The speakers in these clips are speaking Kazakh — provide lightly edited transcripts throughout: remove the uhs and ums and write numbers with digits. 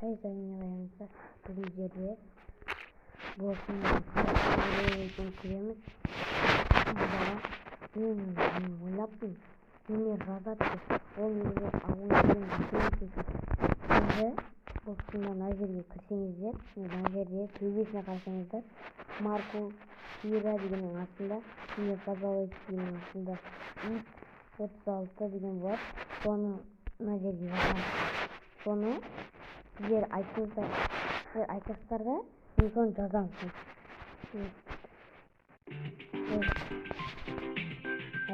Хозяин қоямыз да, біздің жерде болсын кіреміз. Бала, мен ойлаппын, неме жазады деп. Ол негізі ауыл екен. Енді бұл тұсында мына жерге кірсеңіздер, мына жерде төбесіне қарасаңыздар, Марко Кира дегеннің астында, міне, позволить дегеннің астында ит 36 деген болады. Соны мына жерге жазамын. Соны сіздер айтыңыздар, сіздер айтасыздар да, мен соны жазамын.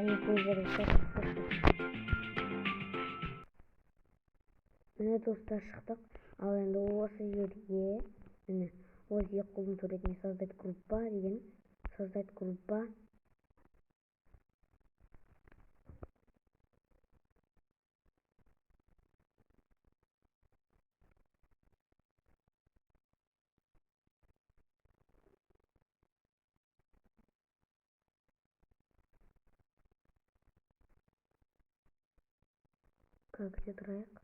Айтыңыздар. Міне, достар, шықтық. Ал енді осы жерге, міне, осы екі қолдың суретіне «Создать группа» деген, «Создать группа». Күте тұрайық.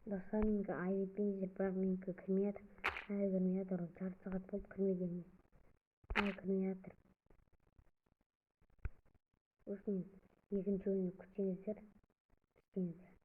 Достар, менікі айып етпеңіздер, бірақ менікі кірмей жатыр. Әлі кірмей жатыр. Жарты сағат болды кірмегеніне. Әлі кірмей жатыр. Сосын екінші ойынды күтсеңіздер, күтсеңіздер.